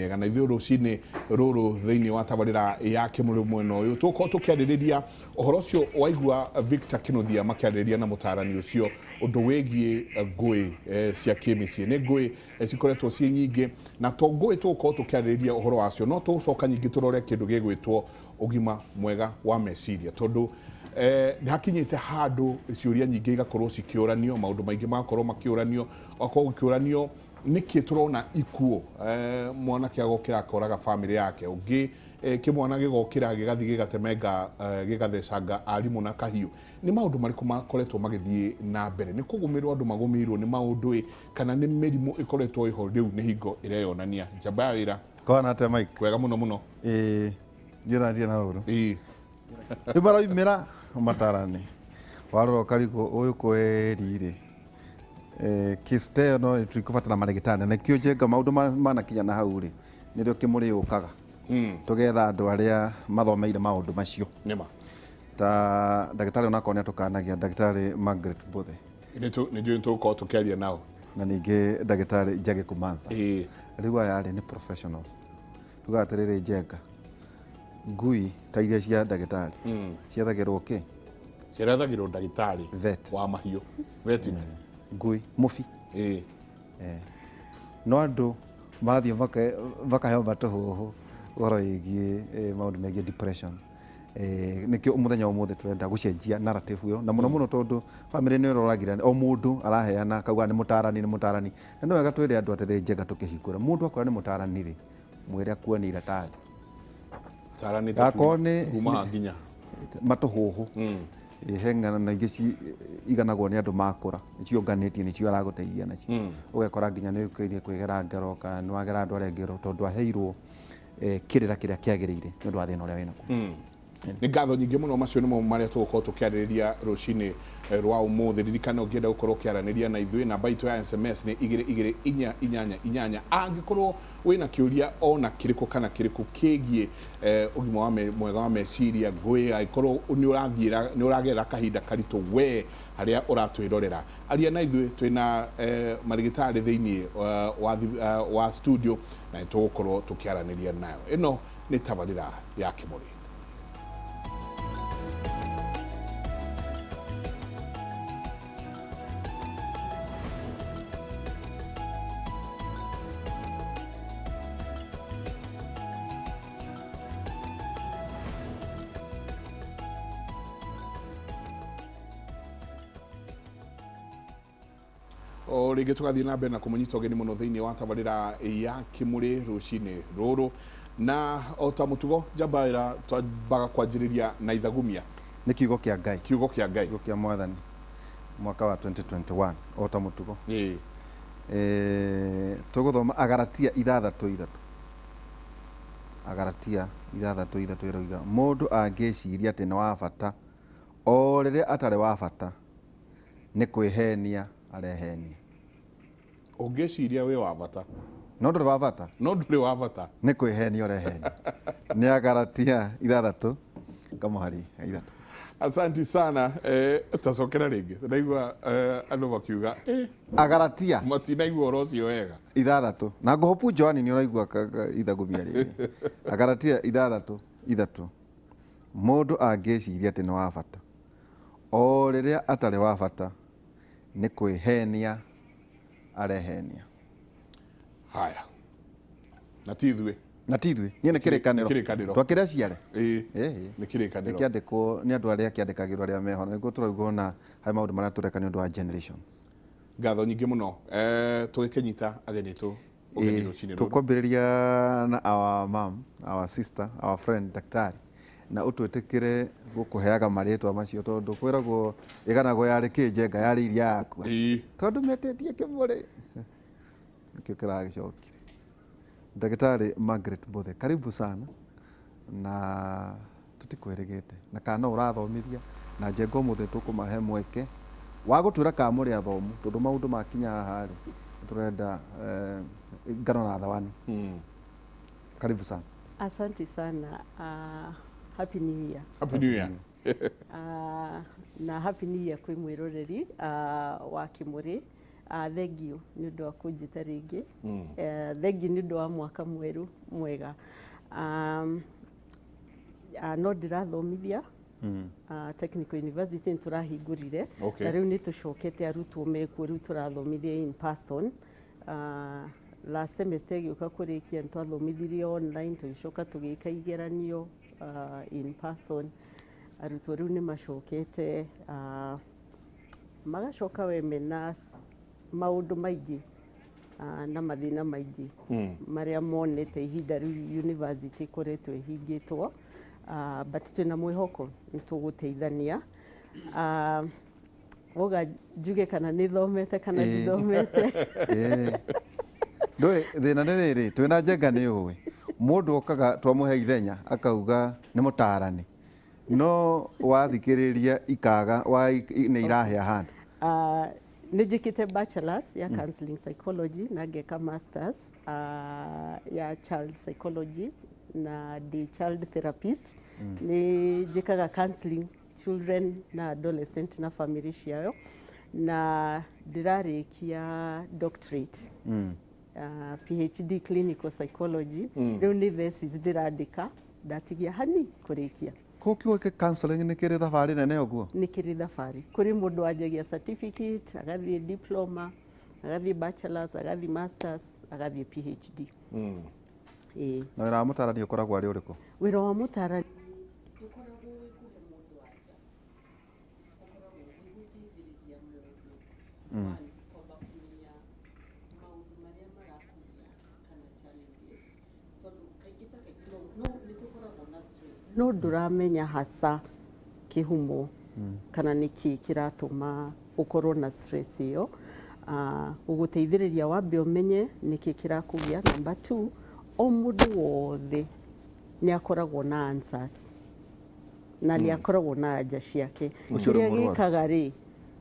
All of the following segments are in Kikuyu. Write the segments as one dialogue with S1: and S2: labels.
S1: mĩega. Na ithuĩ rũcinĩ rũrũ thĩinĩ wa tabarĩra ya Kĩmũrĩ mwena ũyũ tũgũkorwo tũkĩarĩrĩria ũhoro ũcio waigua Victor Kĩnuthia makĩarĩrĩria na mũtarani ũcio ũndũ wĩgiĩ ngũĩ cia kĩmĩciĩ. Nĩ ngũĩ cikoretwo ciĩ nyingĩ na to ngũĩ tũgũkorwo tũkĩarĩrĩria ũhoro wacio, no tũgũcoka nyingĩ tũrore kĩndũ gĩgwĩtwo ũgima mwega wa meciria, tondũ nĩ hakinyĩte handũ ciũria nyingĩ igakorwo cikĩũranio, maũndũ maingĩ magakorwo makĩũranio, ũgakorwo ũkĩũranio nĩkĩ tũrona ikuũ, mwanake agokĩra akoraga bamĩrĩ yake, ũngĩ kĩmwana gĩgokĩra gĩgathiĩ gĩgatemenga, gĩgathecanga arimũ na kahiũ. Nĩ maũndũ marĩkũ makoretwo magĩthiĩ na mbere? Nĩ kũgũmĩrwo andũ magũmĩirwo nĩ maũndũ ĩ, kana nĩ mĩrimũ ĩkoretwo ĩho rĩu nĩ hingo ĩreyonania? Njamba ya wĩra.
S2: Kwana atĩa Mike?
S1: Kwega mũno mũno.
S2: Ĩĩ, ndiona ndirĩ na ũru.
S1: Ĩĩ.
S2: Rĩu maraumĩra matarani. Warora ũkarigwo ũyũ kweri rĩ. Eh, case ta ĩyo no tũikũbatara marĩgĩtarĩ na nĩkĩo njenga maũndũ manakinya na hau rĩ nĩrĩo kĩmũrĩ yũkaga tũgetha andũ arĩa mathomeire maũndũ macio.
S1: Nĩma.
S2: Ta ndagĩtarĩ onakorwo nĩ atũkanagia ndagĩtarĩ Margaret Mbũthe.
S1: Nĩ njũĩ tũgũkorwo tũkĩaria nao.
S2: Na ningĩ ndagĩtarĩ Njagi Kumantha.
S1: Ĩĩ.
S2: Rĩu aya rĩ nĩ professionals. Tugaga atĩrĩrĩ Njenga, ngui ta iria cia ndagĩtarĩ ciethagĩrwo kĩ?
S1: Ciethagĩrwo ndagĩtarĩ
S2: Vet.
S1: wa mahiũ. Veterinary.
S2: Ngui, mũbi.
S1: Ĩĩ.
S2: No andũ marathiĩ makaheo matũhũhũ ũhoro wĩgiĩ maũndũ megiĩ depression. Nĩkĩo mũthenya wa ũmũthĩ tũrenda gũcenjia narrative ĩyo na mũno mũno tondũ bamĩrĩ nĩ ĩroragire o mũndũ araheana akauga nĩ mũtarani nĩ mũtarani na nĩ wega twĩre andũ atĩrĩ njega tũkĩhingũra mũndũ akwĩra nĩ mũtarani rĩ mwĩre akuonie iratathi.
S1: Mũtarani ta
S2: Akorwo nĩ
S1: kuma ha nginya ha?
S2: Matũhũhũ. He ng'ano ingĩ iganagwo nĩ andũ makũra ciũnganĩtie nĩcio aragũteithia nacio ũgekora nginya nĩ ũkĩire kwĩgera ngero kana nĩ wagera andũ arĩa ngero tondũ aheirwo kĩrĩra kĩrĩa kĩagĩrĩire nĩ ũndũ wa thĩna ũrĩa wĩnaguo.
S1: Nĩ ngatho nyingĩ mũno, macio nĩmo marĩa tũgũkorwo tũkĩarĩrĩria rũcinĩ rwa ũmũthĩ. Ririkana ũngĩenda gũkorwo ũkĩaranĩria na ithuĩ, namba itũ ya SMS nĩ igĩrĩ igĩrĩ inya inyanya inyanya. Angĩkorwo wĩna kĩũria ona kĩrĩkũ kana kĩrĩkũ kĩgiĩ ũgima wa mwega wa meciria, ngũĩ, angĩkorwo nĩ ũrathiĩra, nĩ ũragerera kahinda karitũ we harĩa ũratwĩrorera, aria na ithuĩ. Twĩna marĩgĩtarĩ thĩinĩ wa studio na nĩ tũgũkorwo tũkĩaranĩria nayo. Ĩno nĩ tabarĩra ya Kĩmũrĩ. O rĩngĩ tũgathiĩ na mbere na kũmũnyita ũgeni mũno thĩinĩ wa tabarĩra ya Kĩmũrĩ rũcinĩ rũrũ, na o ta mũtugo njamba ĩra twambaga kwanjĩrĩria na ithagumia.
S2: Nĩ kiugo kĩa Ngai.
S1: Kiugo kĩa Ngai.
S2: Kiugo kĩa Mwathani mwaka wa 2021 o ta mũtugo.
S1: Ĩĩ.
S2: Tũgũthoma Agalatia ithathatũ ithatũ. Agalatia ithathatũ ithatũ ĩroiga mũndũ angĩciria atĩ nĩ wa bata o rĩrĩa atarĩ wa bata nĩ kwĩhenia arehenia.
S1: Ũngĩciria wĩ wa bata.
S2: No ndũrĩ wa bata.
S1: No ndũrĩ wa bata.
S2: Nĩ kwĩhenia ũrehenia. Nĩ Agalatia ithathatũ kamũhari ga ithatũ.
S1: Asanti sana. Tacokera rĩngĩ. Ndaigua andũ makiuga eh.
S2: Agalatia.
S1: Matinaigua ũhoro ũcio wega.
S2: Ithathatũ. Na ngũhopu Joani nĩ ũraigua ithagumia rĩrĩ. Agalatia ithathatũ ithatũ. Mũndũ angĩciria atĩ nĩ wa bata O rĩrĩa atarĩ wa bata, nĩ kwĩhenia arehenia.
S1: Haya. Na ti ithuĩ.
S2: Na ti ithuĩ. Niĩ nĩ kĩrĩkanĩro.
S1: Nĩ kĩrĩkanĩro.
S2: Twakĩrĩa ciare.
S1: Ĩĩ. Nĩ kĩrĩkanĩro.
S2: Gĩkĩandĩkwo nĩ andũ arĩa kĩandĩkagĩrwo arĩa meho. Na nĩguo tũrauga ona harĩ maũndũ marĩa tũreka nĩ ũndũ wa generations.
S1: Ngatho nyingĩ mũno. Tũgĩkĩnyita ageni aitũ ũgeni rũcinĩ rũrũ.
S2: Tũkwambĩrĩria na our mom, our sister, our friend daktari na ũtwĩtĩkĩre gũkũheaga marĩtwa macio tondũ kwĩragwo ĩganagwo yarĩ kĩ njenga yarĩ iria yakua tondũ metĩtie kĩmũrĩ nĩkĩo kĩragĩcokire. Ndagĩtarĩ Margaret Mbothe, karibu sana na tũtikwĩrĩgĩte na kana no ũrathomithia na njenga ũmũthĩ tũkũmahe mweke wa gũtwĩra kana mũrĩ athomu tondũ maũndũ makinya haha rĩ tũrenda ngano na thawani. Karibu sana.
S3: Asante sana. Happy New Year.
S1: Happy New Year.
S3: Na Happy New Year kwĩ mwĩroreri wa Kĩmũrĩ. Thengiũ nĩ ũndũ wa kũnjĩta rĩngĩ. Thengiũ nĩ ũndũ wa mwaka mwerũ mwega. No ndĩrathomithia Technical University, nĩ tũrahingũrire. Na rĩu nĩ tũcokete, arutwo mekuo, rĩu tũrathomithia in person. Last semester ĩgĩũka kũrĩkia nĩ twathomithirie online, tũgĩcoka tũgĩka igeranio in person. Arutwo rĩu nĩ macokete, magacoka we mena maũndũ maingĩ na mathĩna maingĩ marĩa monete ihinda rĩu university ĩkoretwo ĩhingĩtwo, but twĩna mwĩhoko nĩ tũgũteithania. Woga njuge kana nĩ thomete kana ndithomete?
S2: Ĩĩ. Ndũĩ thĩna nĩ rĩrĩ, twĩna Njenga, nĩ ũĩ mũndũ okaga twamũhe ithenya akauga nĩ mũtaarani, no wathikĩrĩria ikaga wa nĩ irahĩa handũ.
S3: Nĩ njĩkĩte bachelors ya counseling psychology na ngeka masters ya child psychology, na ndĩ child therapist. Nĩ njĩkaga counseling children na adolescent na family ciao, na ndĩrarĩkia doctorate, PhD clinical psychology. Rĩu nĩ thesis ndĩrandĩka, ndatigia hani kũrĩkia.
S2: Ko kiugo kĩ counseling nĩ kĩrĩ thabarĩ nene ũguo?
S3: Nĩ kĩrĩ thabarĩ. Kũrĩ mũndũ wanjagia certificate, agathiĩ diploma, agathiĩ bachelors, agathiĩ masters, agathiĩ PhD. Ĩĩ.
S2: Na wĩra wa mũtaarani ũkoragwo arĩ ũrĩkũ?
S3: Wĩra wa mũtaarani ndũkoragwo wĩ kũhe mũndũ anja, ũkoragwo wĩ gũteithĩrĩria mũndũ, one, kwamba kũmenya maũndũ marĩa marakũgia kana challenges, tondũ kaingĩ ta kaingĩ no nĩ tũkoragwo na stress no ndũramenya hasa kĩhumo kana nĩkĩ kĩratũma ũkorwo na stress ĩyo. Gũgũteithĩrĩria wambe ũmenye nĩkĩ kĩrakũgia. Number two, o mũndũ wothe nĩ akoragwo na answers na nĩ akoragwo na anja ciake.
S2: Ũcio ũrĩ
S3: Kĩrĩa
S2: mũrwaru.
S3: gĩkaga rĩ,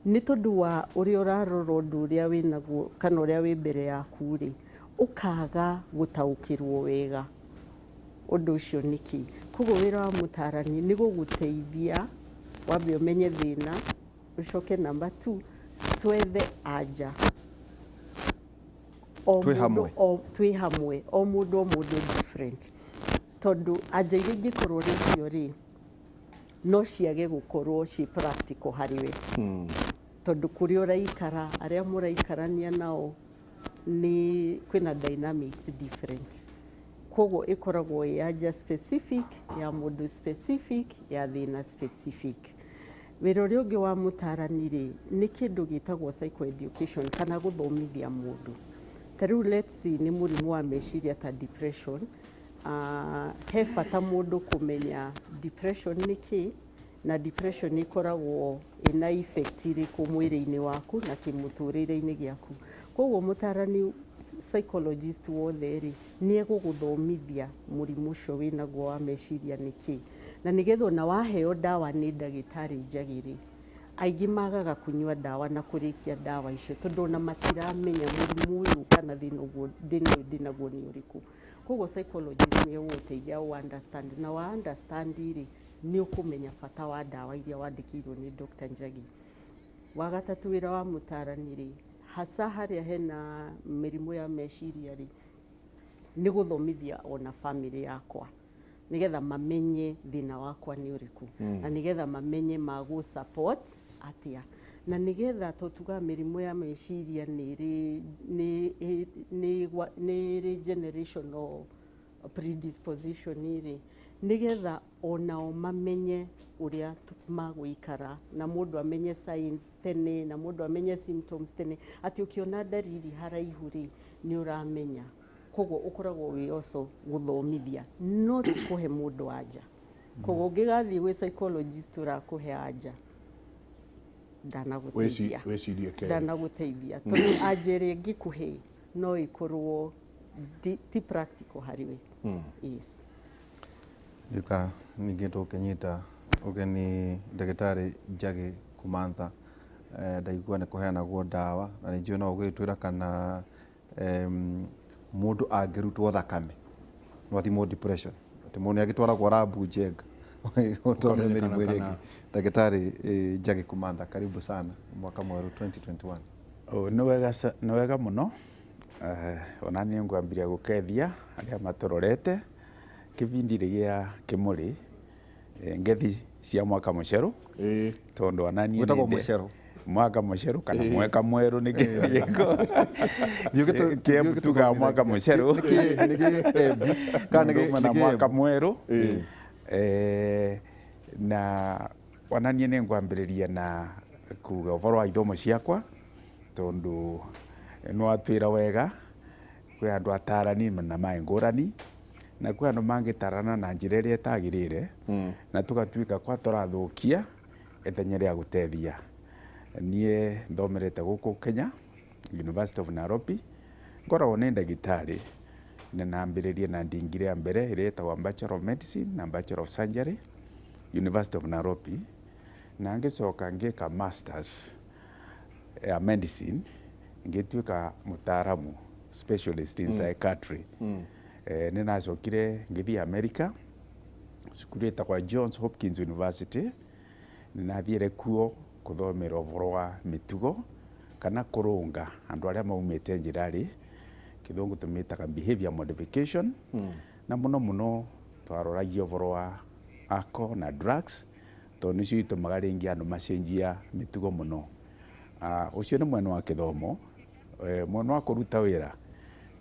S3: nĩ tondũ wa ũrĩa ũrarora ũndũ ũrĩa wĩnaguo kana ũrĩa wĩ mbere yaku rĩ, ũkaga gũtaũkĩrwo wega ũndũ ũcio nĩkĩ. Koguo wĩra wa mũtaarani nĩ gũgũteithia wambe ũmenye thĩna, ũcoke number two, twethe anja o
S2: Twĩ
S3: mũndũ
S2: hamwe.
S3: O twĩ hamwe, o mũndũ, o mũndũ different, tondũ anja iria ingĩkorwo nacio rĩ, no ciage gũkorwo ciĩ practical harĩ we, tondũ kũrĩa ũraikara, arĩa mũraikarania nao, nĩ kwĩna dynamics different. Koguo ĩkoragwo ĩ anja specific ya mũndũ specific ya thĩna specific. Wĩra ũrĩa ũngĩ wa mũtaarani rĩ, nĩ kĩndũ gĩtagwo psychoeducation kana gũthomithia mũndũ. Ta rĩu let's say nĩ mũrimũ wa meciria ta depression, he bata mũndũ kũmenya depression nĩ kĩ, na depression ĩkoragwo ĩna effect ĩrĩkũ mwĩrĩ-inĩ waku na kĩmũtũrĩre-inĩ gĩaku. Koguo mũtaarani psychologist wothe rĩ, nĩ egũgũthomithia mũrimũ ũcio wĩnaguo wa meciria nĩ kĩ, na nĩgetha ona waheo ndawa nĩ ndagĩtarĩ Njagi rĩ, aingĩ magaga kũnyua ndawa na kũrĩkia ndawa icio tondũ ona matiramenya mũrimũ ũyũ kana thĩna ũguo, thĩna ũyũ ndĩnaguo nĩ ũrĩkũ. Koguo psychologist nĩ egũgũteithia ũ understand, na wa understand rĩ, nĩ ũkũmenya bata wa ndawa iria wandĩkĩirwo nĩ Dr. Njagi. Wa gatatũ, wĩra wa mũtaarani rĩ, hasa harĩa hena mĩrimũ ya meciria rĩ, nĩ gũthomithia ona family yakwa nĩgetha mamenye thĩna wakwa nĩ ũrĩkũ, na nĩgetha mamenye magũ support atĩa, na nĩgetha to tugaga mĩrimũ ya meciria nĩ ĩrĩ nĩ ĩrĩ generational predisposition rĩ, nĩgetha onao mamenye ũrĩa magũikara, na mũndũ amenye signs tene, na mũndũ amenye symptoms tene, atĩ ũkĩona ndariri haraihu rĩ, nĩ ũramenya. Koguo ũkoragwo wĩ also gũthomithia, no ti kũhe mũndũ anja. Koguo ũngĩgathiĩ gwĩ psychologist ũrakũhe anja, ndanagũteithia.
S1: Wĩcirie kerĩ.
S3: Ndanagũteithia, tondũ anja ĩrĩa ĩngĩkũhe no ĩkorwo ti practical harĩ we. Yes.
S2: Ndiuka ningĩ tũkĩnyita ũgeni ndagĩtarĩ Njagi Kumantha. Ndaigua nĩ kũheanagwo ndawa na nĩ njũĩ no ũgĩtwĩra kana mũndũ angĩrutwo thakame no athimwo depression, atĩ mũndũ nĩ agĩtwaragwo rambu Njenga ũtore
S1: Ũkamenyekana
S2: mĩrimũ ĩrĩa
S1: kana-
S2: ĩngĩ. Ndagĩtarĩ Njagi Kumantha, karibu sana mwaka mwerũ 2021.
S4: Oh, nĩ wega nĩ wega mũno. Ona niĩ ngwambiria gũkethia arĩa matũrorete kĩbindi gĩa Kĩmũrĩ, ngethi cia mwaka mũcerũ. Tondũ ona niĩ
S2: Wĩtagwo mũcerũ.
S4: Mwaka mũcerũ kana mwaka mwerũ nĩ kĩrĩko
S2: Thiĩ
S4: tugaga mwaka mũcerũ.
S2: Nĩkĩ Embu? Kana
S4: Nĩ na
S2: nĩkĩ
S4: mwaka
S2: Embu?
S4: mwerũ. Na ona niĩ nĩ ngwambĩrĩria na kuga ũhoro wa ithomo ciakwa tondũ nĩ watwĩra wega kwĩ andũ atarani na maĩ ngũrani na kwĩ andũ mangĩtarana na njĩra ĩrĩa ĩtagĩrĩire na tũgatuĩka kwa tũrathũkia ithenya rĩa gũteithia. Niĩ thomerete gũkũ Kenya, University of Nairobi, ngoragwo nĩ ndagĩtarĩ na nambĩrĩrie na ndingiri ya mbere ĩrĩa ĩtagwo Bachelor of Medicine na Bachelor of Surgery, University of Nairobi, na ngĩcoka ngĩka Masters ya Medicine, ngĩtuĩka mũtaaramu specialist in psychiatry. Nĩ nacokire ngĩthiĩ America, cukuru ĩtagwo Johns Hopkins University. Nĩ nathiire kuo kũthomera ũhoro wa mĩtugo kana kũrũnga andũ arĩa maumĩte njĩra-rĩ, kĩthũngũ tũmĩtaga behavior modification. Na mũno mũno twaroragia ũhoro wa alcohol na drugs tondũ nĩcio itũmaga rĩngĩ andũ macenjia mĩtugo mũno. Ũcio nĩ mwena wa kĩthomo. Mwena wa kũruta wĩra,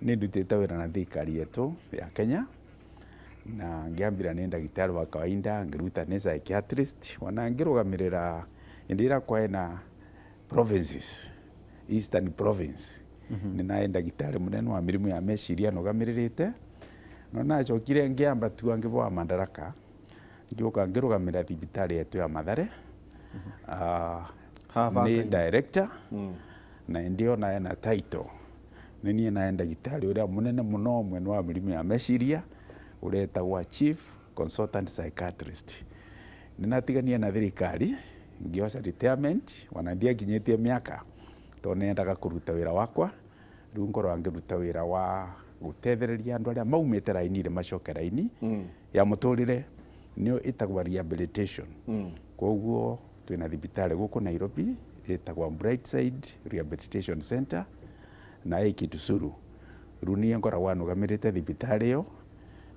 S4: nĩ ndutĩte wĩra na thirikari yetu ya Kenya na ngĩambĩra nĩ ndagĩtarĩ wa kawaida, ngĩruta nĩ psychiatrist, ona ngĩrũgamĩrĩra hĩndĩ ĩrĩa kwaĩ na provinces, Eastern Province. Nĩ naĩ ndagĩtarĩ mũnene wa mĩrimũ ya meciria nũgamĩrĩrĩte, no nacokire ngĩambatua ngĩboa madaraka ngĩũka ngĩrũgamĩrĩra thibitarĩ yetu ya Mathare.
S2: Haha
S4: Nĩ
S2: Kenya.
S4: Director na ĩndĩ ona ena title nĩ niĩ naĩ ndagĩtarĩ ũrĩa mũnene mũno mwena wa mĩrimũ ya meciria ũretagwo chief consultant psychiatrist. Nĩ natigania na thirikari ngĩoca retirement, ona ndiakinyĩtie mĩaka tondũ nĩendaga kũruta wĩra wakwa. Rĩu ngorwo ngĩruta wĩra wa gũtethereria andũ arĩa maumĩte raini-inĩ macoke raini ya mũtũrĩre, nĩyo ĩtagwo rehabilitation. Koguo twĩna thibitarĩ gũkũ Nairobi ĩtagwo Brightside Rehabilitation Center na ĩ Kitusuru. Rĩu niĩ ngoragwo nũgamĩrĩte thibitarĩ ĩyo,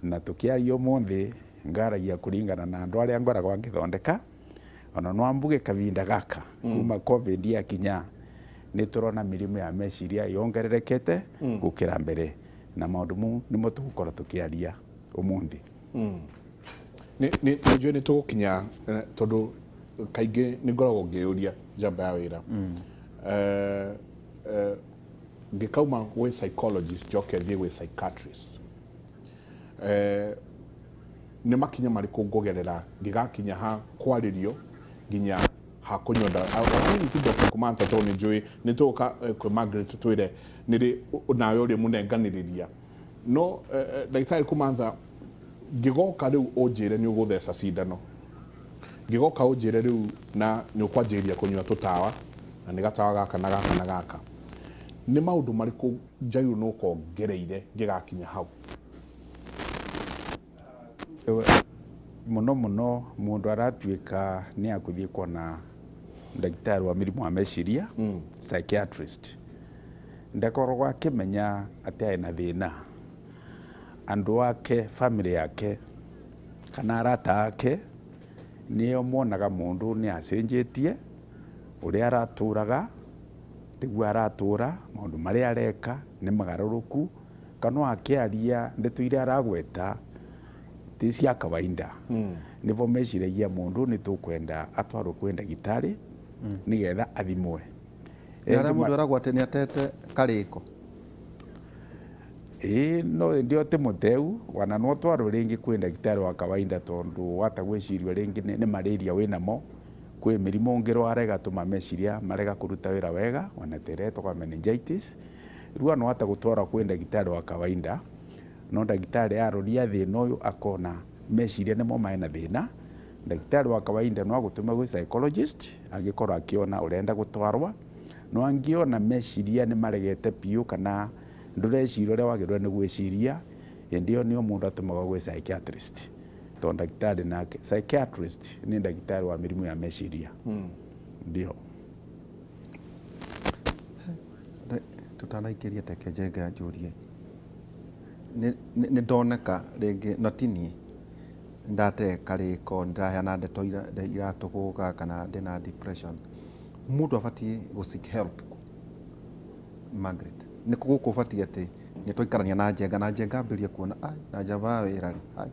S4: na tũkĩaria ũmũthĩ ngaragia kũringana na andũ arĩa ngoragwo ngĩthondeka. Ona no mbuge kavinda gaka kuma COVID yakinya nĩ tũrona mĩrimũ ya meciria yongererekete gũkĩra mbere, na maũndũ mau nĩmo tũgũkorwo tũkĩaria ũmũthĩ.
S1: Nĩ njũĩ nĩ tũgũkinya, tondũ kaingĩ nĩ ngoragwo ngĩyũria njamba ya wĩra, ngĩkauma gwĩ psychologist njoke thiĩ gwĩ psychiatrist, nĩ makinya marĩkũ ngũgerera ngĩgakinya ha kwarĩrio nginya ha kũnyua ndawa? Ona ti Dr. Kumanta, tondũ nĩ njũĩ nĩ tũgũka kwĩ Margaret twĩre nĩrĩ nawe ũrĩ mũnenganĩrĩria, no ndagĩtarĩ Kumantha, ngĩgoka rĩu ũnjĩre nĩ ũgũtheca cindano, ngĩgoka ũnjĩre rĩu na nĩ ũkwanjĩrĩria kũnyua tũtawa na nĩ gatawa gaka na gaka na gaka, nĩ maũndũ marĩkũ njagĩrĩirwo nĩ gũkorwo ngereire ngĩgakinya hau?
S4: Mũno mũno mũndũ aratuĩka nĩ akũthiĩ kuona ndagĩtarĩ wa mĩrimũ wa meciria, psychiatrist, ndakoragwo akĩmenya atĩ ena thĩna. Andũ ake, family yake kana arata ake nĩo monaga mũndũ nĩ acenjetie, ũrĩa aratũraga tiguo aratũra, maũndũ marĩa areka nĩ magarũrũku, kana akĩaria ndeto iria aragweta ti cia kawaida. Nĩvo meciragia mũndũ nĩ tũkwenda atwarwo kwĩ ndagĩtarĩ nĩgetha athimwe.
S2: Nĩ harĩa mũndũ eragwo atĩ nĩ atete karĩko.
S4: Ĩĩ, no ndio ti mũteu, wana no twarwo rĩngĩ kwĩ ndagĩtarĩ wa kawaida tondũ wata gwĩcirio rĩngĩ nĩ malaria wĩnamo, kwĩ mĩrimũ ũngĩrwara ĩgatũma meciria marega kũruta wĩra wega, ona ta ĩrĩa ĩtagwo meningitis. Rĩu no wata gũtwarwo kwĩ ndagĩtarĩ wa kawaida, no ndagĩtarĩ aroria thĩna ũyũ akona meciria nĩmo mena thĩna. Ndagĩtarĩ wa kawaida no agũtũme gwĩ psychologist angĩkorwo akĩona ũrenda gũtwarwa, no angĩona meciria nĩ maregete biũ kana ndũreciria ũrĩa wagĩrĩirwo nĩ gwĩciria, hĩndĩ ĩyo nĩyo mũndũ atũmagwo gwĩ psychiatrist, tondũ ndagĩtarĩ nake psychiatrist nĩ ndagĩtarĩ wa mĩrimũ ya meciria. Ndio.
S2: Ũtanaingĩria teke Njenga njũrie, nĩ ndoneka rĩngĩ na ti niĩ ndate karĩko, ndĩraheana ndeto iratũgũga kana ndĩna depression, mũndũ abatiĩ gũ seek help? Margaret, nĩ kũ gũkũ ũbatiĩ atĩ nĩ twaikarania na Njenga na Njenga ambĩrĩrie kuona ai na njamba ya wĩra rĩ ai?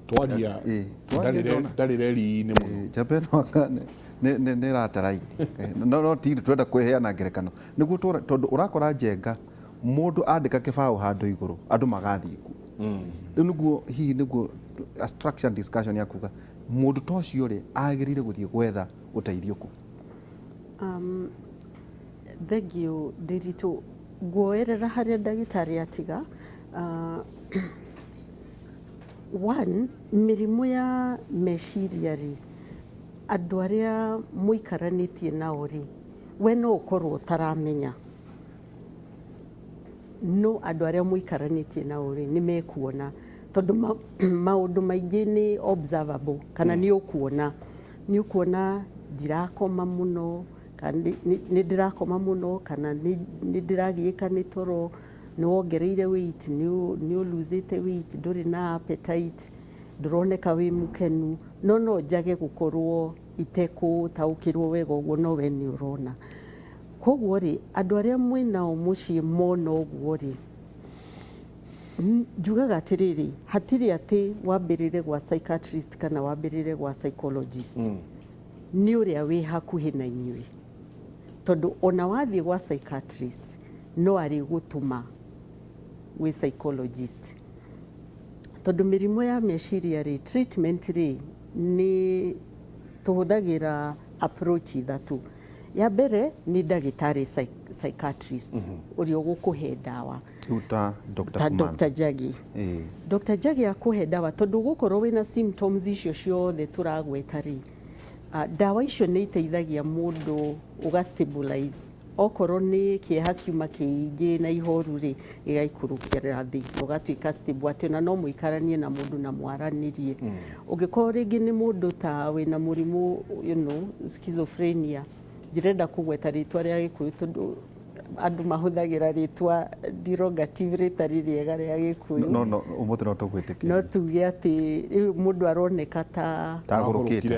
S1: Twaria.
S2: Twaria ndona.
S1: Ndarĩ reri-inĩ mũno.
S2: Njamba ĩno anga nĩ ĩrataraini, no ti twenda kwĩheana ngerekano nĩguo tondũ ũrakora Njenga mũndũ andĩka kĩbaũ handũ igũrũ andũ magathiĩ kuo. Rĩu nĩguo hihi nĩguo a structured discussion ya kuga mũndũ ta ũcio rĩ agĩrĩire gũthiĩ gwetha ũteithio kũ?
S3: Thengiũ Ndiritu, nguoerera harĩa ndagĩtarĩ atiga. One, mĩrimũ ya meciria rĩ, andũ arĩa mũikaranĩtie nao rĩ, we no ũkorwo ũtaramenya, no andũ arĩa mũikaranĩtie nao rĩ nĩ mekuona, tondũ maũndũ maingĩ nĩ observable kana nĩ ũkuona ndirakoma mũno kana nĩ ndĩrakoma mũno kana nĩ ndĩragiĩka nĩ toro, nĩ wongereire weight, nĩ ũlosĩte weight, ndũrĩ na appetite, ndũroneka wĩ mũkenu, no njage gũkorwo itekũtaũkĩrwo wega ũguo, no we nĩ ũrona. Koguo rĩ, andũ arĩa mwĩnao mũciĩ mona ũguo rĩ, njugaga atĩrĩrĩ, hatirĩ atĩ wambĩrĩre gwa psychiatrist kana wambĩrĩre gwa psychologist, nĩ ũrĩa wĩ hakuhĩ na inyuĩ, tondũ ona wathiĩ gwa psychiatrist no arĩgũtũma gwĩ psychologist, tondũ mĩrimũ ya meciria rĩ, treatment rĩ, nĩ tũhũthagĩra approach ithatũ. Ya mbere nĩ ndagĩtarĩ psychiatrist ũrĩa ũgũkũhe ndawa.
S2: Rĩu ta Dr.
S3: Ta
S2: Kumantha.
S3: Dr. Njagi. Dr. Njagi akũhe ndawa tondũ gũkorwo wĩna symptoms icio ciothe tũragweta rĩ, ndawa icio nĩ iteithagia mũndũ ũga stabilize, okorwo nĩ kĩeha kiuma kĩingĩ na ihoru rĩ, gĩgaikũrũkĩra thĩ, ũgatuĩka stable atĩ ona no mũikaranie na mũndũ na mwaranĩrie. Ũngĩkorwo rĩngĩ nĩ mũndũ ta wĩna mũrimũ schizophrenia, ndirenda kũgweta rĩtwa rĩa Gĩkũyũ tondũ andũ mahũthagĩra rĩtwa derogative rĩtarĩ rĩega rĩa Gĩkũyũ.
S2: No ũmũthĩ no tũgwĩtĩkĩria.
S3: No tuge atĩ rĩu mũndũ aroneka ta
S2: Tagũrũkĩte.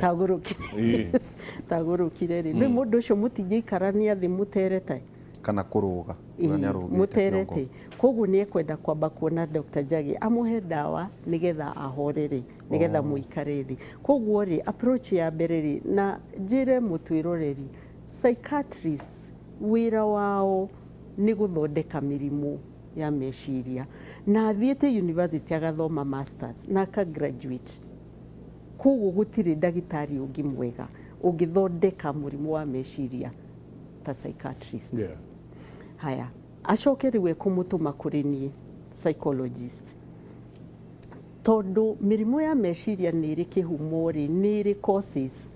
S3: Tagũrũkire rĩ, rĩu mũndũ ũcio mũtingĩikarania thĩ mũterete.
S2: Kana kũrũga. Uga nĩ arũgĩte.
S3: Mũterete.
S2: Kĩongo.
S3: Koguo nĩ ekwenda kwamba kuona Dr. Njagi amũhe ndawa nĩgetha ahorere, nĩgetha mũikare thĩ. Koguo rĩ, approach ya mbere rĩ, na njĩre mũtwĩroreri, psychiatrists wĩra wao nĩ gũthondeka mĩrimũ ya meciria, na athiĩte university agathoma masters na aka graduate. Koguo gũtirĩ ndagĩtarĩ ũngĩ mwega ũngĩthondeka mũrimũ wa meciria ta psychiatrist. Haya, acoke rĩu ekũmũtũma kũrĩ niĩ psychologist, tondũ mĩrimũ ya meciria nĩ ĩrĩ kĩhumo rĩ, nĩ ĩrĩ causes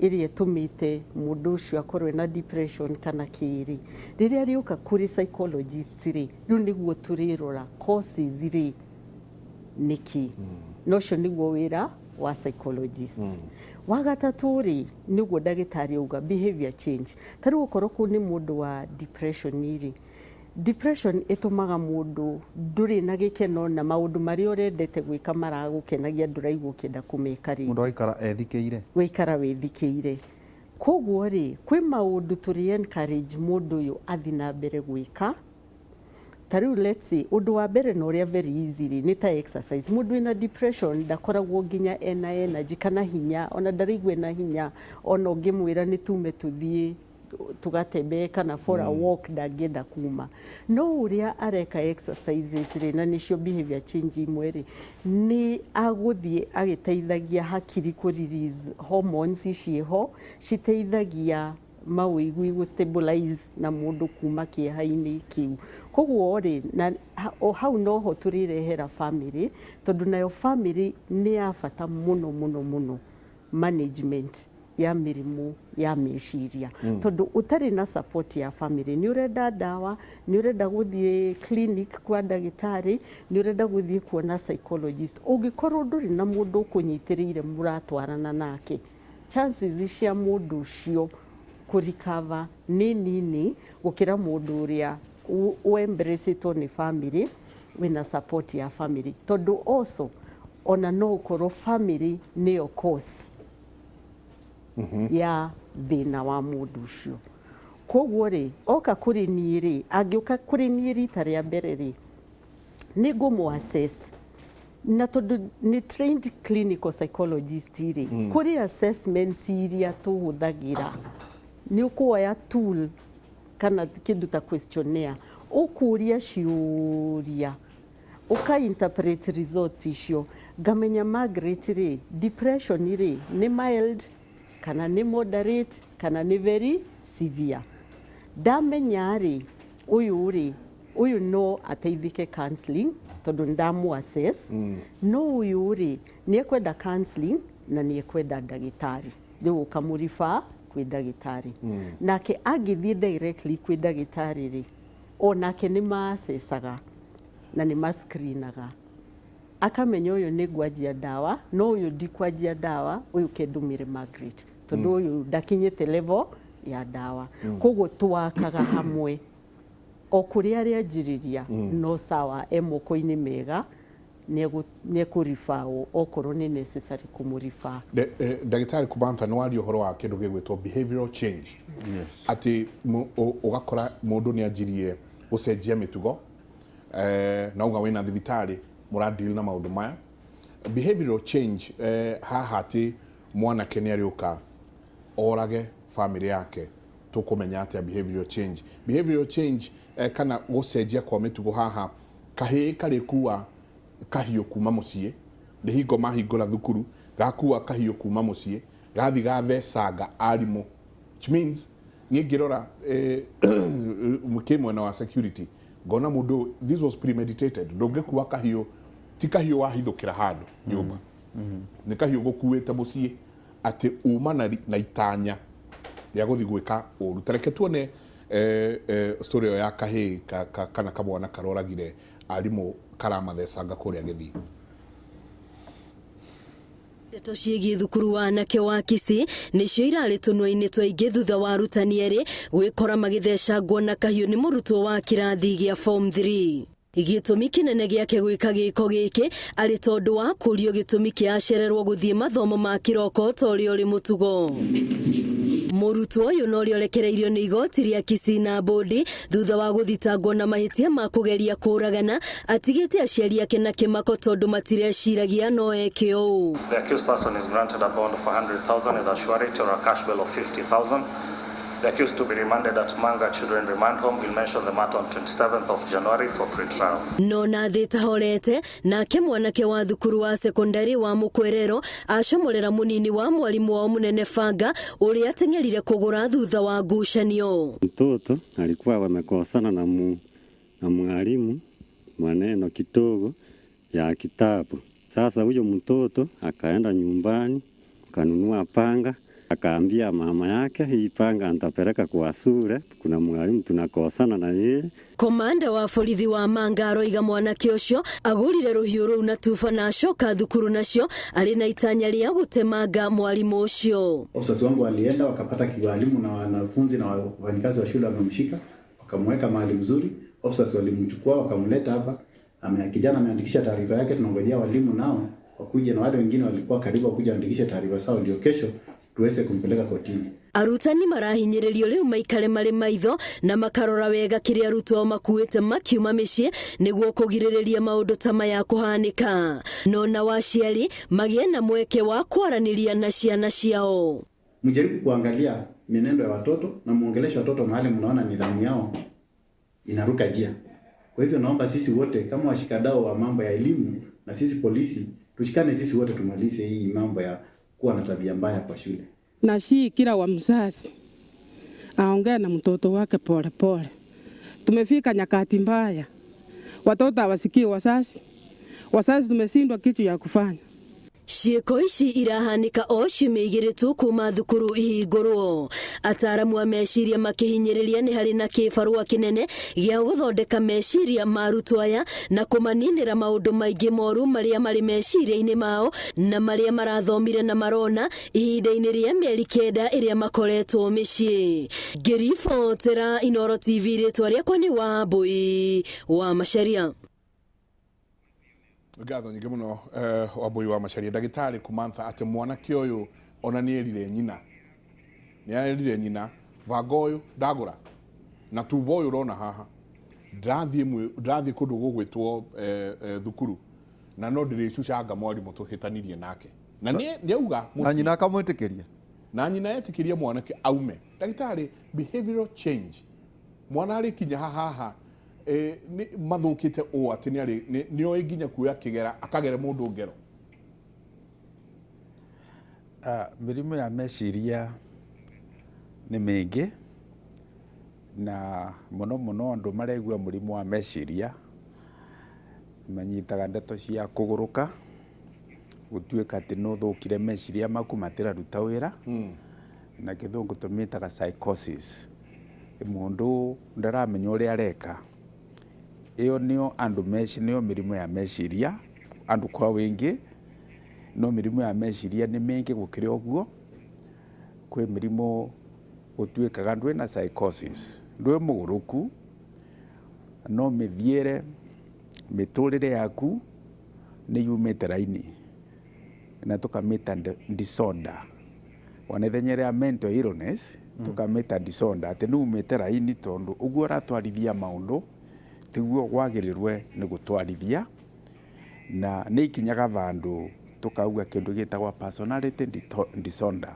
S3: ĩrĩa ĩtũmĩte mũndũ ũcio akorwo ena depression kana kĩrĩ. Rĩrĩa rĩũka kũrĩ psychologist rĩ, rĩu nĩguo tũrĩrora causes rĩ nĩkĩ, na ũcio nĩguo wĩra wa psychologist. Wa gatatũ rĩ, nĩguo ndagĩtarĩ auga behavior change. Ta rĩu okorwo kũu nĩ mũndũ wa depression rĩ, depression ĩtũmaga mũndũ ndũrĩ na gĩkeno na maũndũ marĩa ũrendete gwĩka maragũkenagia ndũraigua ũkĩenda kũmeka rĩngĩ.
S2: Mũndũ agaikara ethikĩire.
S3: Gũikara wĩthikĩire. Koguo rĩ, kwĩ maũndũ tũrĩ encourage mũndũ ũyũ athi na mbere gwĩka. Ta rĩu let's say ũndũ wa mbere na ũrĩa very easy rĩ, nĩ ta exercise. Mũndũ wĩna depression ndakoragwo nginya ena energy kana hinya, ona ndaraigua ena hinya, ona ũngĩmwĩra nĩ tume tũthiĩ tũgatembee kana for a walk ndangĩenda kuma. No ũrĩa areka exercises rĩ, na nĩcio behavior change imwe rĩ, nĩ agũthiĩ agĩteithagia hakiri kũ release hormones ciĩho citeithagia mawĩigwi gũ stabilize na mũndũ kuma kĩeha-inĩ kĩu. Koguo rĩ, na o hau noho tũrĩrehera family, tondũ nayo family nĩ ya bata mũno mũno mũno management ya mĩrimũ ya meciria, tondũ ũtarĩ na support ya family, nĩ ũrenda ndawa, nĩ ũrenda gũthiĩ clinic kwa ndagĩtarĩ, nĩ ũrenda gũthiĩ kuona psychologist, ũngĩkorwo ndũrĩ na mũndũ ũkũnyitĩrĩire mũratwarana nake, chances cia mũndũ ũcio kũ Kũrecover nĩ nini gũkĩra mũndũ ũrĩa ũembracĩtwo nĩ family, wĩna support ya family, tondũ also ona no ũkorwo family nĩyo cause ya thĩna wa mũndũ ũcio. Koguo rĩ, oka kũrĩ niĩ rĩ, angĩũka kũrĩ niĩ rita rĩa mbere rĩ, nĩ ngũmũ assess, na tondũ nĩ trained clinical psychologist rĩ, kũrĩ assessments iria tũhũthagĩra. Nĩ ũkuoya tool kana kĩndũ ta questionnaire, ũkũria ciũria, ũka interpret results icio, ngamenya Margaret rĩ, depression rĩ, nĩ mild kana nĩ moderate kana nĩ very severe. Ndamenya rĩ, ũyũ rĩ, ũyũ no ateithĩke counseling tondũ nĩ assess, no ũyũ rĩ, nĩ ekwenda counseling na nĩ ekwenda ndagĩtarĩ. Rĩu ũkamũrefer kwĩ ndagĩtarĩ. Nake angĩthiĩ directly kwĩ ndagĩtarĩ rĩ, onake nĩ maacecaga na nĩ mascreenaga, akamenya ũyũ nĩ ngwanjia ndawa, no ũyũ ndikwanjia ndawa, ũyũ kendũmĩre Margaret tondũ ũyũ ndakinyĩte level ya ndawa. Koguo twakaga hamwe o kũrĩa arĩanjĩrĩria, no sawa, e moko-inĩ mega, nĩ ekũreferwo okorwo nĩ necessary kũmũrefer.
S1: Ndagĩtarĩ Kumantha, nĩ waria ũhoro wa kĩndũ gĩgwĩtwo behavioral change.
S4: Yes.
S1: Atĩ ũgakora mũndũ nĩ anjirie gũcenjia mĩtugo, na uga wĩna thibitarĩ mũradeal na maũndũ maya behavioral change. Haha atĩ mwanake nĩ arĩũka orage family yake, tũkũmenya atĩa behavioral change? Behavioral change, kana gũcenjia kwa mĩtugo haha, kahĩĩ karĩkua kahiũ kuma mũciĩ nĩ hingo mahingũra thukuru, gakua kahiũ kuma mũciĩ, gathi gathecanga arimũ, which means niĩ ngĩrora kĩ mwena wa security ngona mũndũ, this was premeditated. Ndũngĩkua kahiũ, ti kahiũ wahithũkĩra handũ nyũmba, nĩ kahiũ gũkuĩte mũciĩ atĩ uma na itanya rĩa gũthiĩ gwĩka ũru. Ta reke tuone story ĩyo ya kahĩĩ kana kamwana karoragire arimũ, karamathecanga kũrĩa Gĩthii.
S5: Ndeto ciĩgiĩ thukuru wa anake wa Kisii nĩcio irarĩ tũnua-inĩ twaingĩ thutha wa arutani erĩ gwĩkora magĩthecangwo na kahiũ nĩ mũrutwo wa kĩrathi gĩa form 3. Gĩtũmi kĩnene gĩake gwĩka gĩko gĩkĩ arĩ tondũ wa kũrio gĩtũmi kĩa acererwo gũthiĩ mathomo ma kĩroko ta ũrĩa ũrĩ mũtugo. Mũrutwo ũyũ na ũrĩa ũrekereirio nĩ igoti rĩa Kisii na bũndi thutha wa gũthitangwo na mahĩtia ma kũgeria kũragana, atigĩte aciari ake na kĩmako tondũ matireciragia no eke ũũ.
S6: The accused person is granted a bond of 100,000 with a surety or a cash bail of 50,000. The accused to be remanded at Manga Children Remand Home will mention the matter on 27th of January for pre-trial.
S5: No na thĩ tahorete, nake mwanake wa thukuru wa sekondari wa Mũkwerero acomorera mũnini wa mwarimũ wao mũnene banga ũrĩa ateng'erire kũgũra thutha wa ngucanio.
S7: Mtoto alikuwa wamekosana na mwalimu maneno kidogo ya kitabu. Sasa huyo mtoto akaenda nyumbani kanunua panga, akaambia mama yake, hii panga nitapeleka kwa shule, kuna mwalimu tunakosana na yeye.
S5: Komanda wa borithi wa Manga aroiga mwanake ũcio agũrire rũhiũ rũu na tuba na acoka thukuru nacio arĩ na itanya rĩa gũtemanga mwarimũ ũcio.
S8: Officers wangu walienda wakapata kiwalimu na wanafunzi na wafanyikazi wa shule wamemshika, wakamweka mahali mzuri. Officers walimchukua wakamleta hapa. Kijana ameandikisha taarifa yake, tunangojea walimu nao wakuje na wale wengine walikuwa karibu wakuja waandikishe taarifa zao, ndio kesho tuweze kumpeleka kotini.
S5: Arutani marahinyĩrĩrio rĩu maikare marĩ maitho na makarora wega kĩrĩa arutwo ao makuĩte makiuma mĩciĩ nĩguo kũgirĩrĩria maũndũ ta maya kũhanĩka. No nao aciari magĩe na mweke wa kwaranĩria na ciana ciao.
S8: Mjaribu kuangalia mienendo ya watoto na muongeleshe watoto mahali mnaona nidhamu yao inaruka njia. Kwa hivyo naomba sisi wote kama washikadau wa mambo ya elimu na sisi polisi tushikane sisi wote tumalize hii mambo ya kuwa na tabia mbaya kwa shule.
S9: Na si kila wa mzazi aongee na mtoto wake pole pole. Tumefika nyakati mbaya, watoto hawasikii wazazi, wazazi tumeshindwa kitu ya kufanya.
S5: Ciĩko ici irahanĩka o ciumia igĩrĩ tu kuma thukuru ihingũrwo. Ataaramu a meciria makĩhinyĩrĩria nĩ harĩ na kĩbarũa kĩnene gĩa gũthondeka meciria ma arutwo aya na kũmaninĩra maũndũ maingĩ moru marĩa marĩ meciria-inĩ mao na marĩa marathomire na marona ihinda-inĩ rĩa mĩeri 9 ĩrĩa makoretwo mĩciĩ. Ngĩribotera Inooro TV, rĩtwa rĩakwa nĩ Wambui wa Macharia.
S1: Ngatho nyingĩ mũno, Wambui wa Macharia. Ndagĩtarĩ Kumantha, atĩ mwanake ũyũ ona nĩ erire nyina, nĩ erire nyina banga ũyũ ndagũra na tuba ũyũ ũrona haha, ndĩrathiĩ kũndũ gũgwĩtwo thukuru na no ndĩrĩcucanga mwarimũ tũhĩtanirie nake, na nĩ auga
S2: na nyina akamwĩtĩkĩria,
S1: na nyina etĩkĩria mwanake aume. Ndagĩtarĩ, behavioral change, mwana arĩkinya haha mathũkĩte ũũ atĩ nĩ oĩ nginya kuoya kĩgera akagere mũndũ ngero.
S4: Mĩrimũ ya meciria nĩ mĩingĩ, na mũno mũno andũ maregua mũrimũ wa meciria manyitaga ndeto cia kũgũrũka, gũtuĩka atĩ nĩ ũthũkire meciria maku matiraruta wĩra, na gĩthũngũ tũmĩtaga psychosis. Mũndũ ndaramenya ũrĩa areka. Ĩyo nĩyo andũ meci, nĩyo mĩrimũ ya meciria andũ kwa wĩingĩ. No mĩrimũ ya meciria nĩ mĩingĩ gũkĩra ũguo. Kwĩ mĩrimũ gũtuĩkaga ndwĩna psychosis, ndwĩ mũgũrũku, no mĩthiĩre mĩtũrĩre yaku nĩ yumĩte raini, na tũkamĩta disorder. Ona ithenya rĩa mental illness tũkamĩta disorder, atĩ nĩ umĩte raini tondũ ũguo ũratwarithia maũndũ tiguo wagĩrĩrwe nĩ gũtwarithia, na nĩ ikinyaga vandũ tũkauga kĩndũ gĩtagwo personality disorder,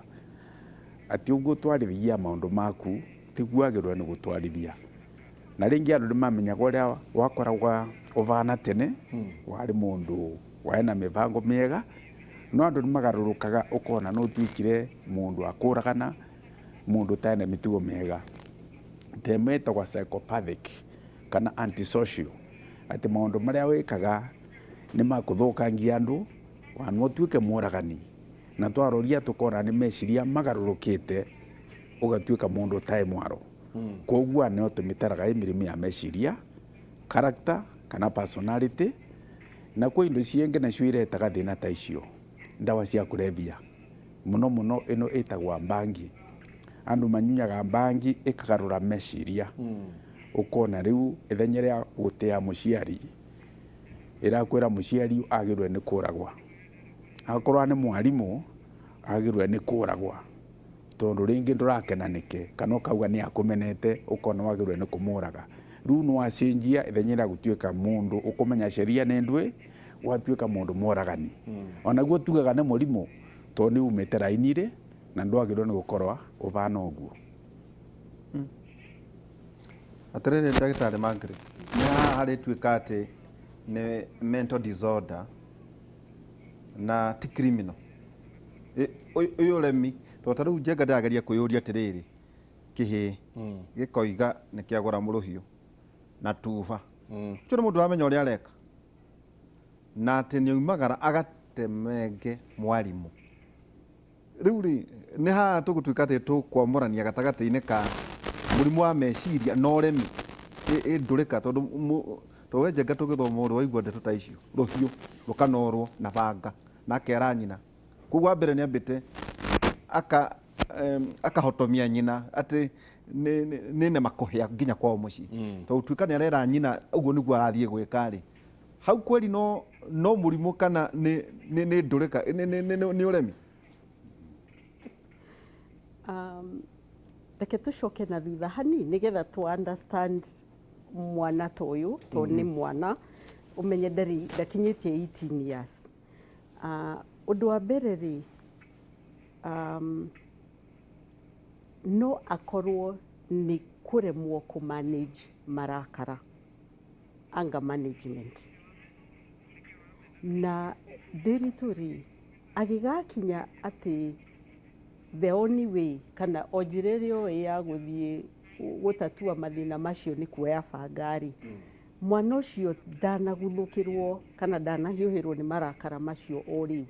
S4: atĩ ũguo ũtwarithagia maũndũ maku tiguo wagĩrĩirwo nĩ gũtwarithia. Na rĩngĩ andũ nĩ mamenyaga ũrĩa wakoragwo ũbana tene, warĩ mũndũ warĩ na mĩbango mĩega, no andũ nĩ magarũrũkaga ũkona nĩ ũtuĩkire mũndũ wa kũragana, mũndũ ũtarĩ na mĩtugo mĩega. Ta ĩmwe ĩtagwo psychopathic kana antisocial, atĩ maũndũ marĩa wĩkaga nĩ makũthũkangia andũ, wana ũtuĩke mũragani, na twaroria tũkona nĩ meciria magarũrũkĩte ũgatuĩka mũndũ ũtarĩ mwaro. Koguo nĩo tũmĩtaraga ĩ mĩrimũ ya meciria, character kana personality, na kwĩ indo ciĩngĩ nacio iretaga thĩna ta icio, ndawa cia kũrebia mũno mũno ĩno ĩtagwa bangi. Andũ manyunyaga bangi ĩkagarũra meciria, ũkona rĩu ithenya rĩa gũtĩa mũciari ĩrakwĩra mũciari agĩrĩirwo nĩ kũragwa, akorwo nĩ mwarimũ agĩrĩirwo nĩ kũragwa, tondũ rĩngĩ ndũrakena nĩke kana ũkauga nĩ akũmenete, ũkona wagĩrĩirwo nĩ kũmũraga. Rĩu nĩ wacenjia ithenya rĩa gũtuĩka mũndũ ũkũmenya sheria nĩ ndwĩ, watuĩka mũndũ mũragani. Onaguo tugaga nĩ mũrimũ tondũ nĩ umĩte raini-rĩ na ndwagĩrĩirwo nĩ gũkorwo ũbana ũguo.
S2: Atĩrĩrĩ ndagĩtarĩ Margaret, nĩ haha harĩtuĩka atĩ nĩ mental disorder na ti criminal. Ũyũ ũremi, tondũ ta rĩu Njenga ndĩrageria kwĩyũria atĩrĩrĩ, kĩhĩĩ gĩkoiga nĩ kĩagũra mũrũhiũ na tuba, ũcio nĩ mũndũ ũramenya ũrĩa areka, na atĩ nĩ oimagara agatemenge mwarimũ. Rĩu rĩ, nĩ haha tũgũtuĩka atĩ tũkwamũrania gatagatĩ-inĩ ka mũrimũ wa meciria na ũremi ĩndũrĩka, tondũ we Njenga tũgĩthoma ũrĩ waigua ndeto ta icio, rũhiũ rũkanorwo na banga na akera nyina. Koguo wa mbere nĩ ambĩte akahotomia nyina atĩ nĩ nema kũhĩa nginya kwao mũciĩ. Tondũ tuĩka nĩ arera nyina ũguo nĩguo arathiĩ gwĩka rĩ, hau kweli no mũrimũ kana nĩ ndũrĩka, nĩ ũremi.
S3: Reke tũcoke na thutha hanini nĩgetha tũ understand mwana ta ũyũ, tondũ nĩ mwana ũmenye ndarĩ ndakinyĩtie 18 years. Ũndũ wa mbere rĩ, no akorwo nĩ kũremwo kũ manage marakara, anger management. Na ndĩritũ rĩ, agĩgakinya atĩ the only way kana o njĩra ĩrĩa oĩ ya gũthiĩ gũtatua mathĩna macio nĩ kuoya banga rĩ, mwana ũcio ndanaguthũkĩrwo kana ndanahiũhĩrwo nĩ marakara macio o rĩu.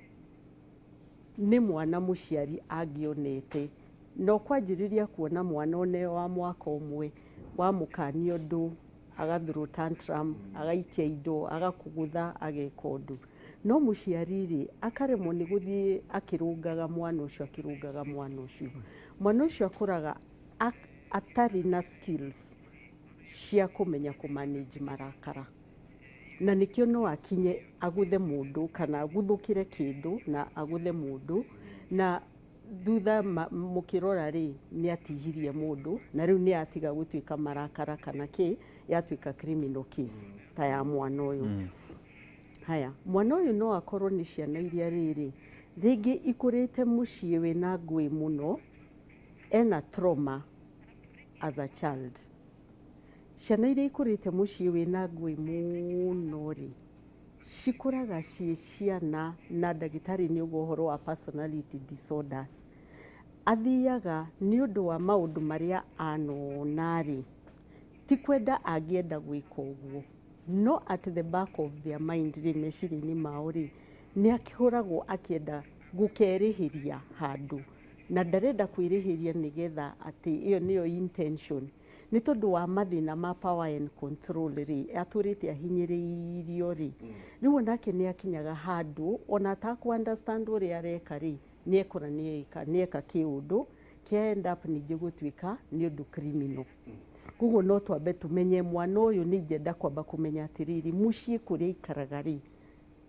S3: Nĩ mwana mũciari angĩonete na ũkwanjĩrĩria kuona mwana one wa mwaka ũmwe wamũkania ũndũ agathrow tantrum, agaikia indo, agakũgũtha, ageka ũndũ. No mũciari rĩ, akaremwo nĩ gũthiĩ akĩrũngaga mwana ũcio, akĩrũngaga mwana ũcio. Mwana ũcio akũraga atarĩ na skills cia kũmenya kũ manage marakara. Na nĩkĩo no akinye agũthe mũndũ kana aguthũkĩre kĩndũ na agũthe mũndũ, na thutha mũkĩrora rĩ, nĩ atihirie mũndũ na rĩu nĩ atiga gũtuĩka marakara kana kĩ, yatuĩka criminal case ta ya mwana ũyũ. Haya, mwana ũyũ no akorwo nĩ ciana iria rĩrĩ rĩngĩ ikũrĩte mũciĩ wĩna ngũĩ mũno, ena trauma as a child. Ciana iria ikũrĩte mũciĩ wĩna ngũĩ mũno rĩ, cikũraga ciĩ ciana, na ndagĩtarĩ nĩ ũguo ũhoro wa personality disorders. Athiaga nĩ ũndũ wa maũndũ marĩa anona rĩ, ti kwenda angĩenda gwĩka ũguo, no at the back of their mind rĩ, meciria-inĩ mao rĩ, nĩ akĩhũragwo akĩenda gũkerĩhĩria handũ, na ndarenda kwĩrĩhĩria nĩgetha atĩ ĩyo nĩyo intention. Nĩ tondũ wa mathĩna ma power and control rĩ, atũrĩte ahinyĩrĩirio rĩ, rĩu onake nĩ akinyaga handũ ona atakũ understand ũrĩa areka rĩ, nĩ ekora nĩ eka kĩũndũ kĩa end up ningĩ gũtuĩka nĩ ũndũ criminal. Koguo no twambe tũmenye mwana ũyũ, nĩ ingĩenda kwamba kũmenya atĩrĩrĩ, mũciĩ kũrĩa aikaraga rĩ,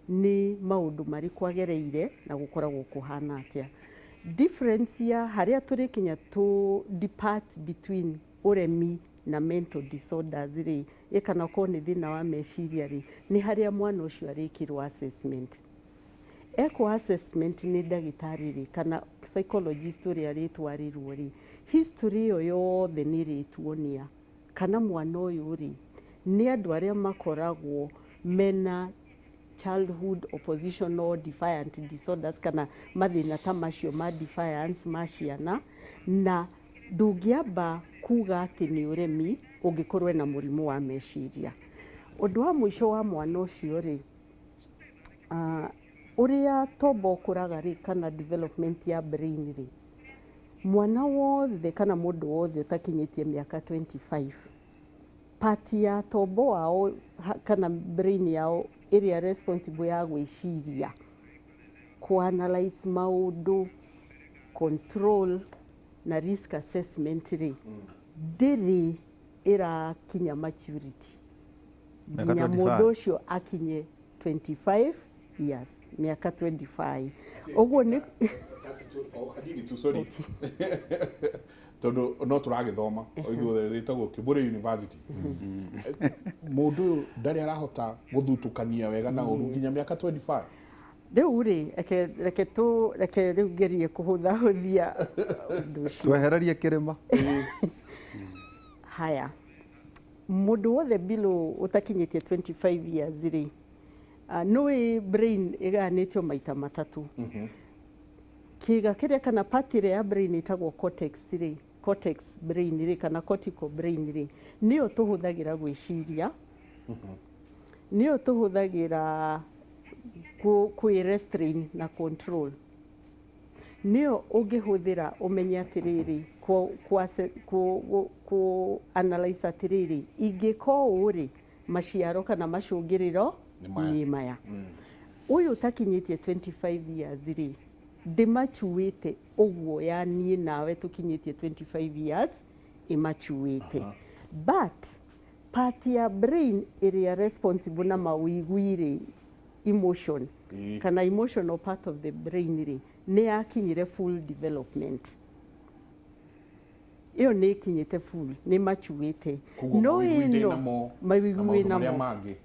S3: nĩ maũndũ marĩkũ agereire na gũkoragwo kũhana atĩa. Difference ya harĩa tũrĩkinya to depart between ũremi na mental disorders rĩ, ĩ kana okorwo nĩ thĩna wa meciria rĩ, nĩ harĩa mwana ũcio arĩkĩrwo assessment. Ekwo assessment nĩ ndagĩtarĩ rĩ, kana psychologist ũrĩa arĩtwarĩrwo rĩ, history ĩyo yothe nĩ ĩrĩtuonia kana mwana ũyũ rĩ, nĩ andũ arĩa makoragwo mena childhood oppositional defiant disorders kana mathĩna ta macio ma defiance ma ciana, na ndũngĩamba kuga atĩ nĩ ũremi ũngĩkorwo ena mũrimũ wa meciria. Ũndũ wa mũico wa mwana ũcio rĩ, ũrĩa tombo ũkũraga rĩ, kana development ya brain rĩ, mwana wothe kana mũndũ wothe ũtakinyĩtie mĩaka 25, part ya tombo wao kana brain yao ĩrĩa responsible ya gwĩciria, kũ analyze maũndũ, control na risk assessment rĩ, ndĩrĩ ĩrakinya maturity
S2: Mĩaka
S3: nginya
S2: 25.
S3: Mũndũ ũcio akinye 25 years, mĩaka 25 ũguo nĩ
S1: O hanini tu, sorry, tondũ no tũragĩthoma o ithuothe rĩtagwo Kibure University. Mũndũ ũyũ ndarĩ arahota gũthutũkania wega na ũru nginya mĩaka 25.
S3: Rĩu rĩ, reke rĩu ngerie kũhũthahũthia ũndũ ũcio.
S2: Twehererie kĩrĩma.
S3: Haya, mũndũ wothe below ũtakinyĩtie 25 years rĩ, nĩũĩ brain ĩgayanĩtio maita matatũ. Kĩga kĩrĩa kana part ĩrĩa ya brain ĩtagwo cortex rĩ, cortex brain rĩ, kana cortical brain rĩ, nĩyo tũhũthagĩra gwĩciria, nĩyo tũhũthagĩra kwĩ restrain na control, nĩyo ũngĩhũthĩra ũmenye atĩrĩrĩ, kũ analyze atĩrĩrĩ, ingĩka ũũ rĩ, maciaro kana macũngĩrĩro
S1: Nĩ maya.
S3: Nĩ maya. Ũyũ ũtakinyĩtie 25 years rĩ, ndĩmacuĩte ũguo ya niĩ nawe tũkinyĩtie 25 years ĩmacuĩte, but part ya brain ĩrĩa responsible na mawĩigwi rĩ, emotion kana emotional part of the brain rĩ, nĩ yakinyire full development. Ĩyo nĩ ĩkinyĩte full, nĩ macuĩte.
S1: Koguo
S3: No
S1: mawĩigwi
S3: ĩno
S1: ndĩnamo na
S3: mawĩigwi
S1: maũndũ marĩa
S3: namo
S1: mangĩ.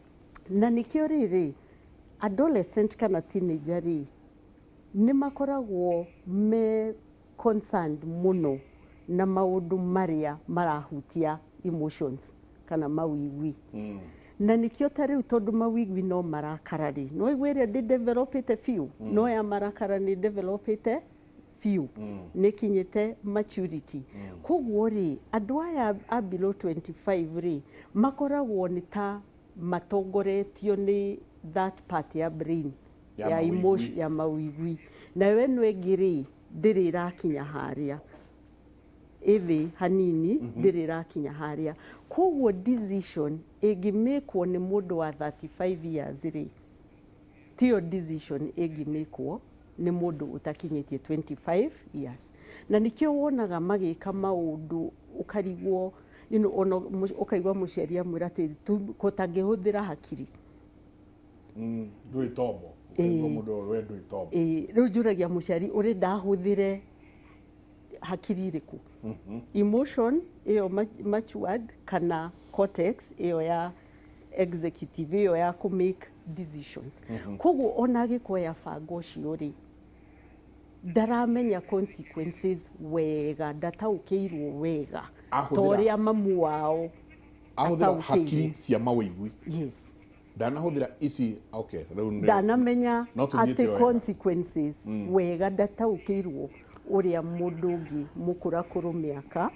S3: Na nĩkĩo rĩrĩ, adolescent kana teenager rĩ, nĩ makoragwo me concerned mũno na maũndũ marĩa marahutia emotions kana mawĩigwi. Na nĩkĩo ta rĩu, tondũ mawĩigwi no marakara rĩ, no igua ĩrĩa ndĩ developĩte biũ, no ya marakara nĩ developĩte biũ, nĩ kinyĩte maturity. Koguo rĩ, andũ aya a below 25 rĩ, makoragwo nĩ ta matongoretio nĩ that part ya brain
S1: Ya
S3: ya
S1: mawĩigwi.
S3: emotion, ya mawĩigwi. Nayo ĩno ĩngĩ rĩ, ndĩrĩ ĩrakinya harĩa, ĩthĩ hanini, ndĩrĩ ĩrakinya harĩa. Koguo decision ĩngĩmĩkwo nĩ mũndũ wa 35 years rĩ, tiyo decision ĩngĩmĩkwo nĩ mũndũ ũtakinyĩtie 25 years. Na nĩkĩo wonaga magĩka maũndũ ũkarigwo, ona ũkaigua mũciari amwĩra atĩ tũtangĩhũthĩra hakiri.
S1: Ndũrĩ tombo. Ũkaigua mũndũ we ndũrĩ tombo.
S3: Rĩu njũragia mũciari ũrenda ahũthĩre hakiri ĩrĩkũ? Emotion ĩyo matured kana cortex ĩyo ya executive ĩyo ya kũ make decisions. Koguo ona agĩkoya banga ũcio rĩ, ndaramenya consequences wega, ndataũkĩirwo wega ta ũrĩa mamu wao
S1: ahũthĩra hakiri cia mawĩigwi. Yes. Ndanahũthĩra ici, okay, rĩu
S3: ndanamenya atĩ consequences wega, ndataũkĩirwo ũrĩa mũndũ ũngĩ mũkũrakũrũ mĩaka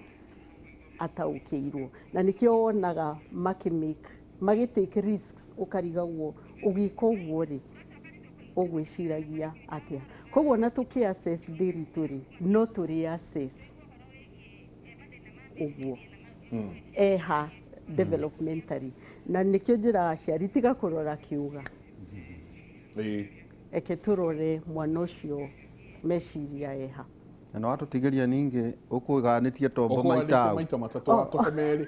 S3: ataũkĩirwo. Na nĩkĩo wonaga makĩmake, magĩtake risks, ũkarigagwo ũgĩka ũguo rĩ, ũgwĩciragia atĩa. Koguo na tũkĩ assess ndĩritũ rĩ, no tũrĩ assess ũguo eha developmentally. Na nĩkĩo njĩraga aciari tiga kũrora kĩũga, eke tũrore mwana ũcio meciria eha.
S2: Na no watũtigĩria ningĩ ũkũganĩtie tombo maita
S1: maita matatũ, watũhe merĩ.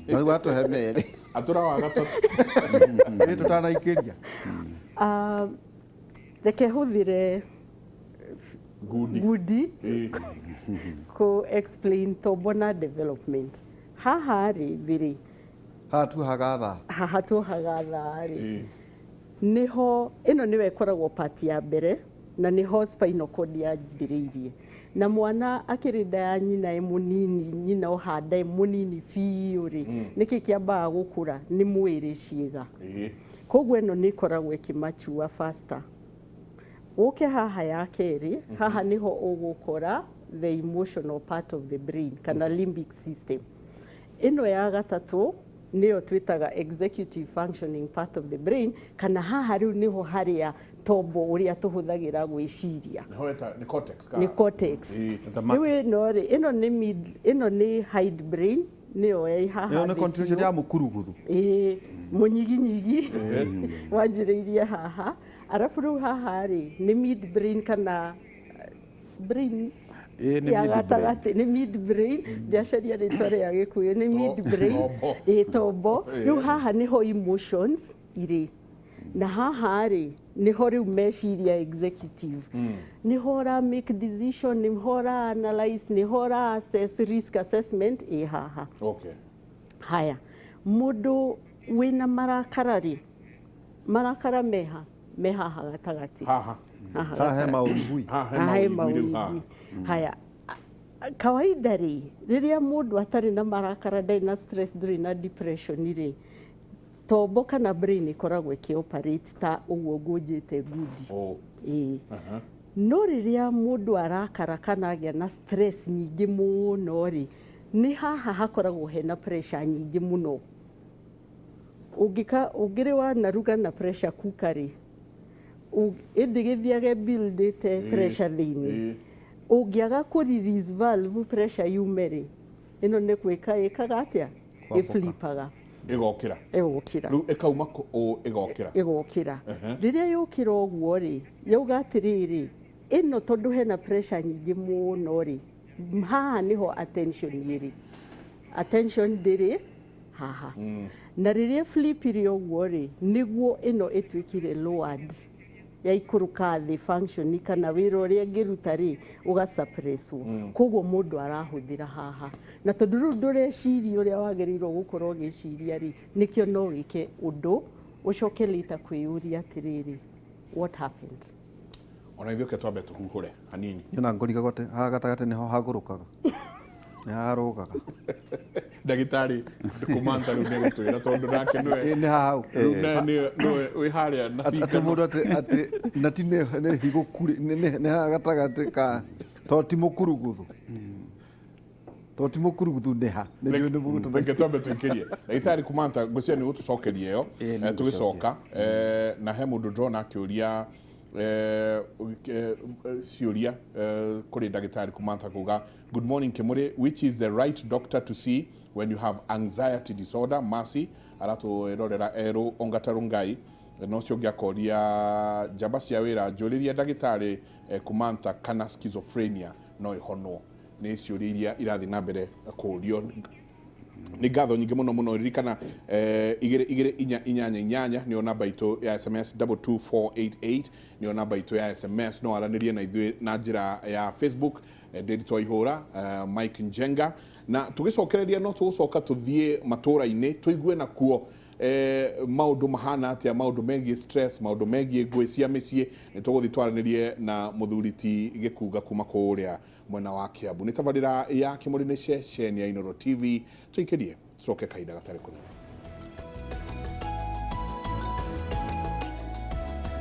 S2: Rĩu watũhe merĩ.
S1: Atũra wa gatatũ.
S2: Ĩ tũtanaikĩria.
S3: Reke hũthĩre
S1: ngundi
S3: ngundi kũ explain tombo na development. Haha rĩ thĩ rĩ,
S2: haha tuohaga thaa.
S3: Haha tuohaga thaa rĩ, niho ĩno nĩyo ĩkoragwo part ya mbere, na niho spinal cord yambĩrĩirie. Na mwana akĩrĩ nda ya nyina e mũnini, nyina ohanda e mũnini biũ rĩ, nĩkĩ kĩambaga gũkũra? Nĩ mwĩrĩ, ciĩga. Koguo ĩno nĩ ĩkoragwo ĩkĩmature faster. Ũke haha ya kerĩ, haha nĩho ũgũkora the emotional part of the brain kana limbic system. Ĩno ya gatatũ nĩyo twĩtaga executive functioning part of the brain, kana haha rĩu nĩho harĩa tombo ũrĩa tũhũthagĩra gwĩciria.
S1: Nĩho nĩ cortex.
S3: Nĩ cortex. Rĩu ĩno rĩ, ĩno nĩ mid, ĩno nĩ hind brain, nĩyo ĩ haha.
S2: Ĩyo nĩ continuation ya mũkuruguthu.
S3: Ĩĩ, mũnyiginyigi wanjĩrĩirie haha. Arabu rĩu haha rĩ, nĩ mid brain kana brain ya gatagatĩ, nĩ mid brain. Ndiacaria rĩtwa rĩa Gĩkũyũ, nĩ mid brain. Ĩĩ, tombo. Rĩu haha nĩho emotions irĩ, na haha rĩ nĩho rĩu meciria executive, nĩho ũra make decision, nĩho ũra analyze, nĩho ũra assess, risk assessment ĩ haha. Haya, mũndũ wĩna marakara rĩ, marakara meha me haha gatagatĩ.
S1: Haha.
S2: Haha he maũigui.
S3: Haha he maũigui. Haya, kawaida rĩ, rĩrĩa mũndũ atarĩ na marakara, ndarĩ na stress, ndũrĩ na depression rĩ, tombo kana brain ĩkoragwo ĩkĩoperate ta ũguo ngũnjĩte ngundi. Ĩĩ. No rĩrĩa mũndũ arakara kana agĩa na stress nyingĩ mũno rĩ, nĩ haha hakoragwo hena pressure nyingĩ mũno. Ũngĩka ũngĩrĩ wanaruga na pressure cooker rĩ, ĩndĩ gĩthiage buildĩte pressure thĩinĩ, ũngĩaga kũ release valve pressure yume rĩ, ĩno nĩ gwĩka ĩkaga atĩa? Ĩflipaga.
S1: Ĩgokĩra.
S3: Ĩgokĩra.
S1: Rĩu ĩkauma ũ ĩgokĩra.
S3: Ĩgokĩra. Rĩrĩa yũkĩra ũguo rĩ, yauga atĩrĩrĩ, ĩno tondũ hena pressure nyingĩ mũno rĩ, haha nĩho attention ĩrĩ. Attention ndĩrĩ haha. Na rĩrĩa flipire ũguo rĩ, nĩguo ĩno ĩtuĩkire lowered, yaikũrũka thĩ function kana wĩra ũrĩa ĩngĩruta rĩ, ũgasuppresswo. Koguo mũndũ arahũthĩra haha, na tondũ rĩu ndũreciria ũrĩa wagĩrĩirwo gũkorwo ũgĩciria rĩ, nĩkĩo no wĩke ũndũ ũcoke later kwĩyũria atĩrĩrĩ, what happened?
S1: Ona ithuĩ ke twambe tũhuhũre hanini.
S2: Nyona ngorigagwo atĩ haha gatagatĩ nĩho hagũrũkaga, nĩ harũgaga.
S1: Ndagĩtarĩ kũmanta rĩu nĩegũtwĩra tondũ nake nĩwe
S2: Ĩ, nĩ haha hau.
S1: Rĩu nawe nĩwe wĩ harĩa na
S2: atĩ
S1: cingano.
S2: Mũndũ atĩ na ti nĩ higũku rĩ, nĩ haha gatagatĩ ka tondũ ti mũkuruguthu, tondũ ti mũkuruguthu nĩ ha nĩ ndiũĩ nĩ mũgũtũ.
S1: Reke twambe twĩkĩrie ndagĩtarĩ kumanta, ngwĩciria nĩ gũtũcokeria ĩyo.
S4: Ĩĩ, nĩ
S1: Tũgĩcoka na he mũndũ ndĩrona akĩũria. Ciũria kũrĩ ndagĩtarĩ Kumantha kuga, "Good morning Kimuri, which is the right doctor to see when you have anxiety disorder?" Mercy aratwĩrorera erũ Ongata Rongai. Na ũcio ũngĩ akoria, "Njamba cia wĩra, njũrĩria ndagĩtarĩ Kumantha kana schizophrenia no ĩhonwo?" Nĩ ciũria iria irathiĩ na mbere kũũrio. Nĩ ngatho nyingĩ mũno mũno. Ririkana 22488 nĩyo namba itũ ya SMS, 22488 nĩyo namba itũ ya SMS. No aranĩrie na ithuĩ na njĩra ya Facebook, Ndĩritũ Ihũra, Mike Njenga. Na tũgĩcokereria no tũgũcoka tũthiĩ matũra-inĩ tũigue nakuo maũndũ mahana atĩa, maũndũ megiĩ stress, maũndũ megiĩ ngũĩ cia mĩciĩ. Nĩ tũgũthiĩ twaranĩrie na mũthuri ti Gĩkunga kuma kũrĩa mwena wa Kiambu. Nĩ tabarĩra ya Kĩmũrĩ, nĩ ceceni ya Inooro TV. Tũikĩrie, tũcoke kahinda gatarĩ kũnene.